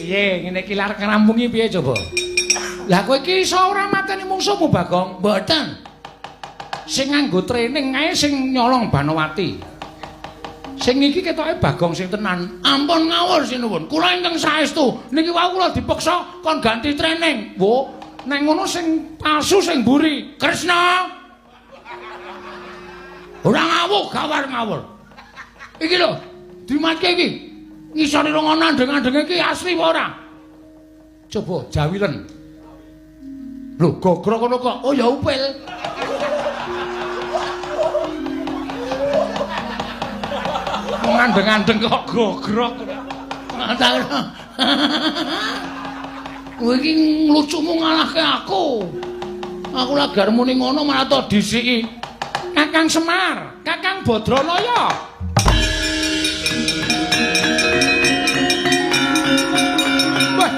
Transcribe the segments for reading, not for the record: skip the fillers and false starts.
Piye ngene iki lar ngrampungi piye coba? Lah kowe iki iso ora mateni mungsuhmu, Bagong? Mboten. Sing nganggo training kae sing nyolong Banowati. Sing iki ketoke Bagong sing tenan. Ampun ngawur sinuwun. Kula ingkang saestu. Niki wau kula dipeksa kon ganti training. Wo, neng ngono sing palsu sing mburi. Kresna. Ora ngawur, gawar ngawur. Iki lho, dimatke iki. Ngisore rong ana andeng-andenge iki asli apa ora? Coba jawilen. Lho, gogrok ngono kok. Oh ya upil. Wong andeng-andeng kok gogrok. Kowe iki nglucumu ngalahke aku. Aku lagi arep muni ngono malah to disiki. Kakang Semar, Kakang Badranaya. Wah.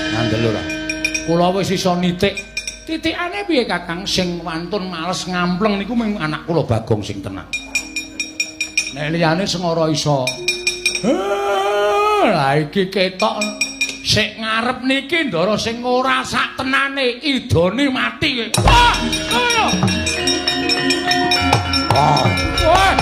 Ngandel ora? Kula wis iso nitik. Titikane piye Kakang sing wantun males ngampleng niku mung anak kula Bagong sing tenan. Nek liyane sengara iso. Lah iki ketok sik ngarep niki ndara sing ora sak tenane idone mati. Wah, kowe. Wah. Wah.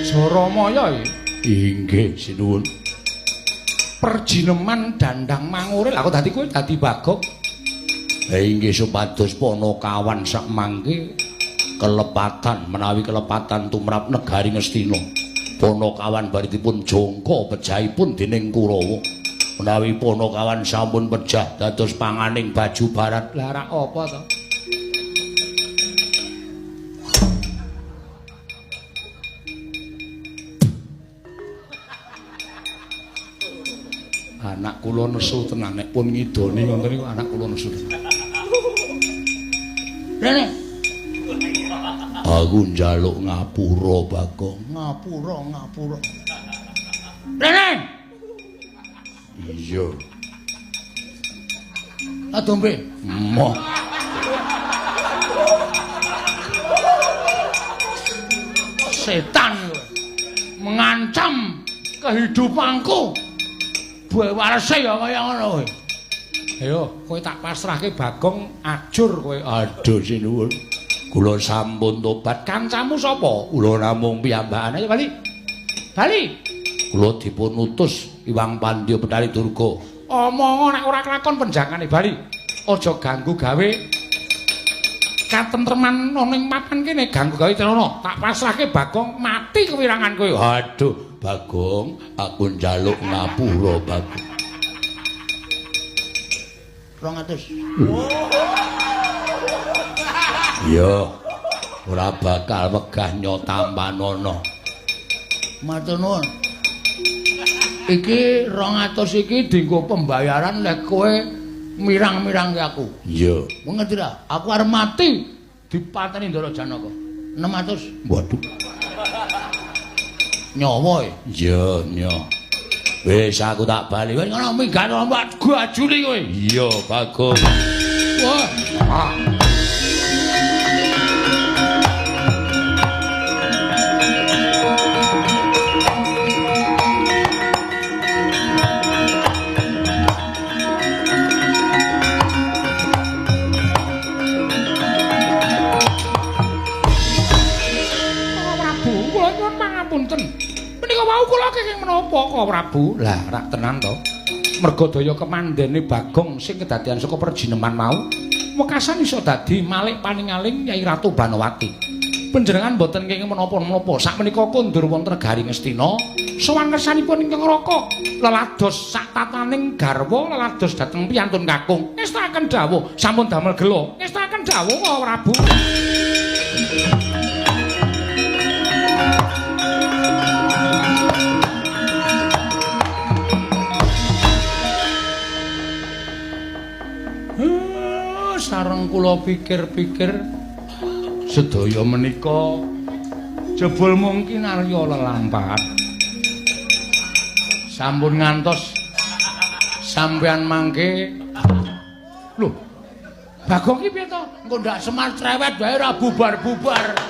Jaramaya iki. Inggih, sinuwun. Perjineman dandang mangure. Lah kok dadi kowe dadi Bagong? Inggih supados Panakawan sakmangke kelepatan menawi kelepatan tumrap negari Ngastina. Panakawan bari dipun jangka pejahipun dening Kurawa. Menawi Panakawan sampun pejah dados panganing baju barat. Lah rak apa to? Anak kula nesu tenan nek pun ngidoni ngoten niku anak kula nesu tenan. Rene. Aku njaluk ngapura, Bagong. Ngapura, ngapura. Rene. Iya. Adombe. Moh. Setan kowe. Mengancam kehidupanku. Buah warese ya kaya ngono kowe. Ayo, kowe tak pasrahke Bagong ajur kowe. Aduh sinuwun. Kula sampun tobat. Kancamu sapa? Kula namung piyambakan. Ayo bali. Bali. Kula dipun utus Iwang Pandya Bethari Durga. Omongo nek ora kelakon penjakane bali. Aja ganggu gawe katentreman ana ing papan kene, ganggu gawe celana. Tak pasrahke Bagong mati kewirangan kowe. Aduh. Bagong, aku njaluk ngapura, Bagong. 200. Iya. Ora bakal wegah nyotampanana. Matur nuwun. Iki 200 iki dienggo pembayaran lek kowe mirang-mirangke aku. Iya. Ngerti ra? Aku arep mati dipateni Ndara Janaka. 600. Waduh. Nyawa e? Iya, nya. Wis aku tak bali. Wis ngono minggat ombak gajuli kowe. Iya, Bagong. Wah. Ah. Prabu, kula nyuwun pangapunten. Menika wau kula kenging menapa kok Prabu? Lah, rak tenan to. Merga daya kemandene Bagong sing kedadian saka perjineman mau, wekasan iso dadi malik paningaling Nyai Ratu Banowati. Panjenengan boten kenging menapa-menapa. Sakmenika kondur wonten negari Ngastina, sowan kersanipun ingkang Raka lelados sak tataning garwa lelados dhateng piyantun kakung. Ngestakaken dawuh, sampun damel gela. Ngestakaken dawuh kok Prabu. Sareng kula pikir-pikir Sedaya menika jebul mungkin Arya lelampahan. Sampun ngantos sampean mangke. Lho, Bagong ki piye to? Engko ndak Semar cerewet wae ora bubar-bubar.